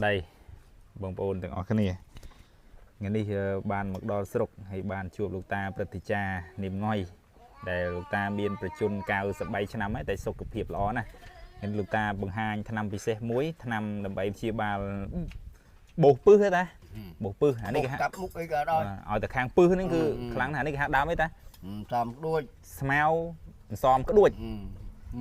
ដីបងប្អូនទាំងអស់គ្នាថ្ងៃនេះបានមកដល់ស្រុកហើយបានជួបលោកតាព្រឹទ្ធាចារ្យនាមងុយដែលលោកតាមានប្រជជន93ឆ្នាំហើយតែសុខភាពល្អណាស់ហើយលោកតាបង្ហាញថ្នាំពិសេសមួយថ្នាំដើម្បីព្យាបាលបោសពឹសទេតាបោសពឹសអានេះគេហៅ កាប់មុខអីក៏ដោយ ឲ្យតែខាងពឹសហ្នឹងគឺខ្លាំងណាស់អានេះគេហៅដើមអីតា សំក្ដួច ស្មៅសំក្ដួច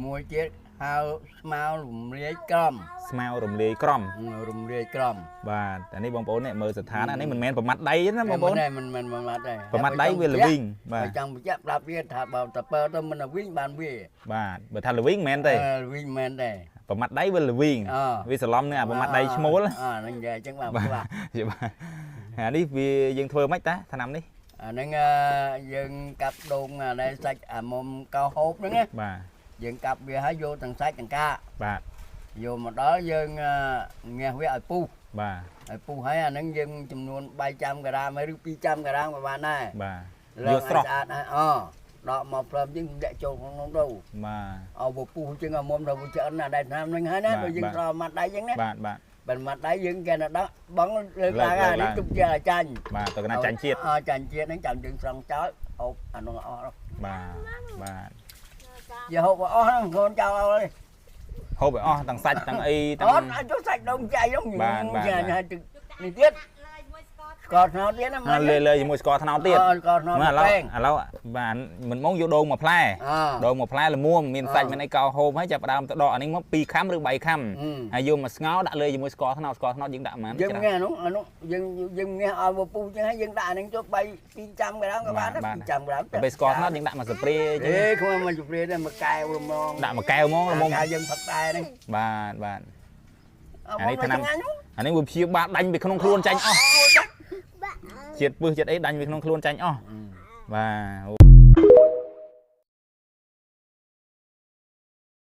មួយទៀតហៅស្មៅរំលាយក្រម ស្មៅរំលាយក្រម រំលាយក្រម បាទអានេះបងប្អូននេះមើលស្ថានអានេះមិនមែនប្រមាត់ដៃទេណាបងប្អូន មិនមែនប្រមាត់ទេ ប្រមាត់ដៃវាល្វីងបាទ ចង់បញ្ជាក់ប្រាប់វាថាបើតពើទៅមិនល្វីងបានវា បាទបើថាល្វីងមិនមែនទេ ល្វីងមិនមែនទេ ប្រមាត់ដៃវាល្វីងវាសឡំនឹងអាប្រមាត់ដៃឈ្មោល អាហ្នឹងនិយាយអញ្ចឹងបាទ បាទអានេះវាយើងធ្វើម៉េចតាថ្នាំនេះ អាហ្នឹងយើងកាប់ដូងអានេះសាច់អាមុំកោហូបហ្នឹងណា បាទ យើងកាប់វាហើយយកទាំងសាច់ទាំងកាក បាទ យកមកដល់យើងងាះវាឲ្យពុះ បាទ ឲ្យពុះហើយអាហ្នឹងយើងចំនួន300ក្រាមឬ200ក្រាមក៏បានដែរ បាទយកស្រស់ ស្អាតហើយអដកមកព្រមយើងដាក់ចូលក្នុងនោះទៅ បាទ ឲ្យវាពុះជាងឲ្យមុំទៅវាឆ្អិនអាដែថ្នាំហ្នឹងហើយណាដូចយើងស្រោម៉ាត់ដៃអញ្ចឹងណា បាទបាទ បើម៉ាត់ដៃយើងគេណាដាក់បងលើកឡើងអានេះទុកជាអាចាញ់ បាទទៅកណាចាញ់ជាតិ អចាញ់ជាតិហ្នឹងចាំយើងស្រង់ចោលហូបអានោះអស់ បាទបាទ យកហូបអស់ហ្នឹងកូនចៅអើយ ហូបឲ្យអស់ទាំងសាច់ទាំងអីទាំង អត់អាចចូលសាច់ដុំចៃហ្នឹងបាទទឹកនេះទៀតស្ករត្នោតទៀតណា លេលេជាមួយស្ករត្នោតទៀត ស្ករត្នោត ឥឡូវឥឡូវបាទមិនមកយកដូងមួយផ្លែដូងមួយផ្លែល្មមមានសាច់មានអីកោហូបហើយចាប់ដើមទៅដកអានេះមក2ខាំឬ3ខាំហើយយកមកស្ងោដាក់លេជាមួយស្ករត្នោតស្ករត្នោតយើងដាក់ប៉ុន្មាន យើងងាះនោះអានោះយើងយើងងាះឲ្យពពុះចឹងហើយយើងដាក់អានេះចូល3 200ក្រាមក៏បាន200ក្រាម ទៅពេលស្ករត្នោតយើងដាក់មួយស្ព្រា ចឹងទេខ្ញុំមួយស្ព្រាទេមួយកែវហ្មង ដាក់មួយកែវហ្មងល្មម យើងផឹកតែហ្នឹង បាទបាទអានេះថ្នាំអានេះវាព្យាបាលដាញ់ពីក្នុងខ្លួនចាញ់អស់ជាតិពឹសជាតិអីដាញ់ពីក្នុងខ្លួនចាញ់អស់បាទ។